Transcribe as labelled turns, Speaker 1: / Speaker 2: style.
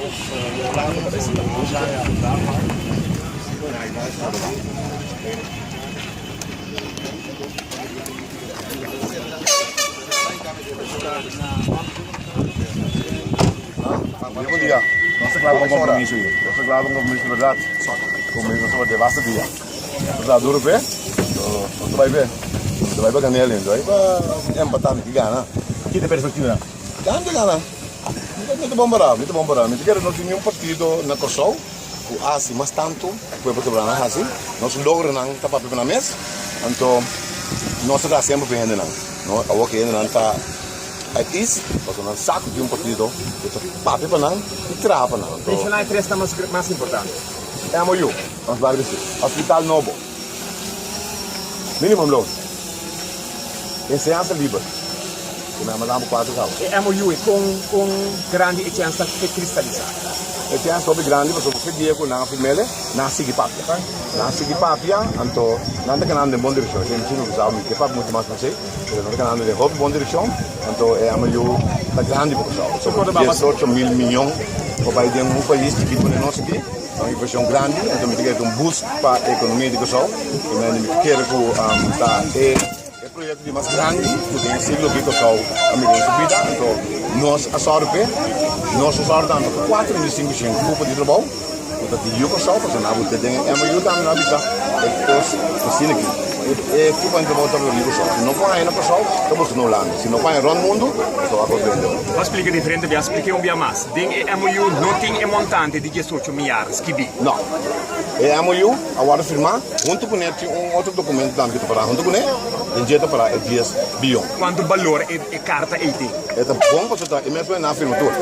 Speaker 1: Bon dia. Nos ta kla pa un kompromiso hier. Nos ta kla pa un kompromiso di bèrdat. Kompromiso nos ta basta dia. Nos ta duro p'e, nos ta bai p'e. Nos ta bai pa gan'el, nos ta bai pa empatá, mi ke gana.
Speaker 2: Ki ta perspektivanan?
Speaker 1: Gana mi ta gana. Mi ta bon pará, mi ta bon pará. Mi ta kere no tin niun partido na Kòrsou ku a hasi mas tantu ku Pueblo Soberano a hasi. Nos logronan ta papia pa nan mes, anto nos ta traha semper pa e hendenan. Awor ku e hendenan ta at ease, pasobra nan sa ku tin un partido ku ta papia pa nan i traha pa nan. Anto.
Speaker 2: Menshoná e tresnan mas importante.
Speaker 1: MOU, nos bai risibi. Hospital nobo. Minimum loan. Enseñansa liber. Ku mi a manda bo kuater kaba.
Speaker 2: E MOU e kon kon grandi e chèns ta ke kristalisá?
Speaker 1: E chèns hopi grandi pasobra fe dia ku nan a firm'el nan a sigui papia. Nan a sigui papia anto nan ta kanando den bon direkshon. Esei mi chino ku sa mi ke papia muchu mas masei pero nan ta kanando den hopi bon direkshon anto e MOU ta grandi pa Kòrsou. Pasobra 18 mil miyon pa bai den un pais chikitu manera nos aki. Ta un inversion grandi, enton mi ta kere ta un boost pa economia di Kòrsou. I mi ta kere ku ta e proyekto di mas grandi ku den e siglo aki Kòrsou a mira den su bida. Anto nos a sòru p'e, nos a sòru tambe pa 4500 kupo di trabou ku ta di yu Kòrsou, pasobra nan a buta den e MOU tambe nan a bisa e kos asina aki. E kupo di trabou ta pa yu Kòrsou. Si no por haña na Kòrsou, ta buska na Hulanda. Si no por haña rònt mundu, ta wak bende.
Speaker 2: Bo a splika diferente bia, splika un bia mas. Den e MOU no tin e montante di diesocho miar skibí.
Speaker 1: No. E MOU a wòrdu firmá huntu kuné tin un otro dokumento tambe ku ta pará huntu kuné, den dje ta pará e dies bion.
Speaker 2: Kuantu balor e karta ei tin?
Speaker 1: E ta bon pasobra ta e mes nan a firma tur.